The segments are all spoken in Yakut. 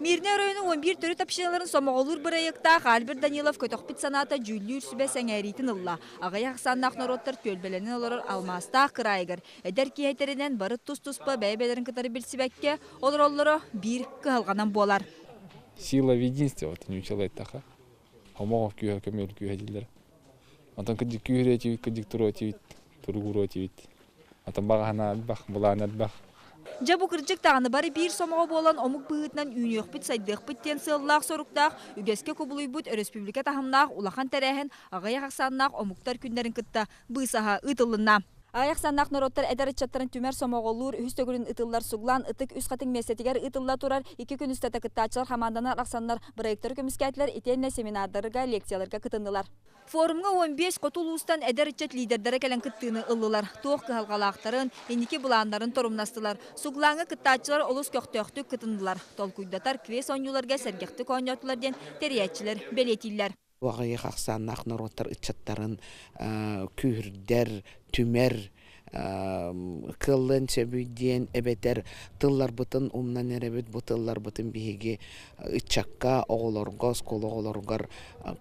Мииринэй оройуонун 11 төрүт общиналарын сомоҕолуур бырайыактаах Альберт Данилов көтөхпүт санаата дьүүллүүр сүбэ сэҥээриитин ылла. Аҕыйах ахсааннаах норуоттар түөлбэлэнэн олорор алмаастаах кыраайыгар эдэр киһи этэринэн бары тус-туспа бэйэ-бэйэлэрин кытары билсибэккэ олороллоро биир кыһалҕанан буолар. Сила в единстве, вот нууччалыы эттэххэ. Хомоҕо күүһэ, көмүөл күүһэ дииллэр. Онтон кырдьык күүһүрүө этибит, кырдьык туруо этибит, туругуруо этибит. Онтон баҕаһына элбэх, былаан элбэх. Дьэ бу кырдьык даҕаны бары биир сомоҕо буолан омук быһыытынан үүнүөхпүт-сайдыахпыт диэн сыаллаах-соруктаах үгэскэ кубулуйбут өрөспүүбүлүкэ таһымнаах улахан тэрээһин аҕыйах ахсааннаах омуктар күннэрин кытта быысаһа ыытыллынна. Аҕыйах ахсааннаах норуоттар эдэр ыччаттарын түмэр сомоҕолуур үһүс төгүлүн ыытыллар Суглаан ытык үс хатыҥ миэстэтигэр ыытылла турар 2 күн устата кыттааччылар хамаанданан арахсаннар бырайыактары көмүскээтилэр итиэннэ семинардарга, лекцияларга кытыннылар. Форумҥа 15 хоту улуустан эдэр ыччат лидердэрэ кэлэн кыттыыны ыллылар. Туох кыһалҕалаахтарын, инники былааннарын торумнастылар. Суглааҥҥа кыттааччылар олус көхтөөхтүк кытыннылар. Толкуйдатар квест оонньууларга сэргэхтик оонньоотулар диэн тэрийээччилэр бэлиэтииллэр. Аҕыйах ахсааннаах норуоттар ыччаттарын күүһүрдэр, түмэр кыаллыан сөбүй диэн эбэтэр тылларбытын умнан эрэбит, бу тылларбытын биһиги ыччакка, оҕолорго, оскуола оҕолоругар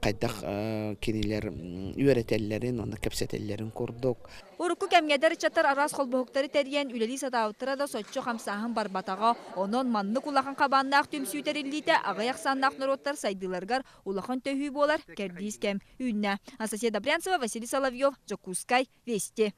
хайдах кинилэр үөрэтэллэрин уонна кэпсэтэллэрин курдук. Урукку кэмҥэ эдэр ыччаттар араас холбоһуктары тэрийэн үлэлии сатаабыттара да соччо хамсааһын барбатаҕа. Онон маннык улахан хабааннаах түмсүү тэриллиитэ аҕыйах ахсааннаах норуоттар сайдыыларыгар улахан төһүү буолар кэрдиис кэм үүннэ. Анастасия Добрянцева, Василий Соловьев, Дьокуускай, Вести.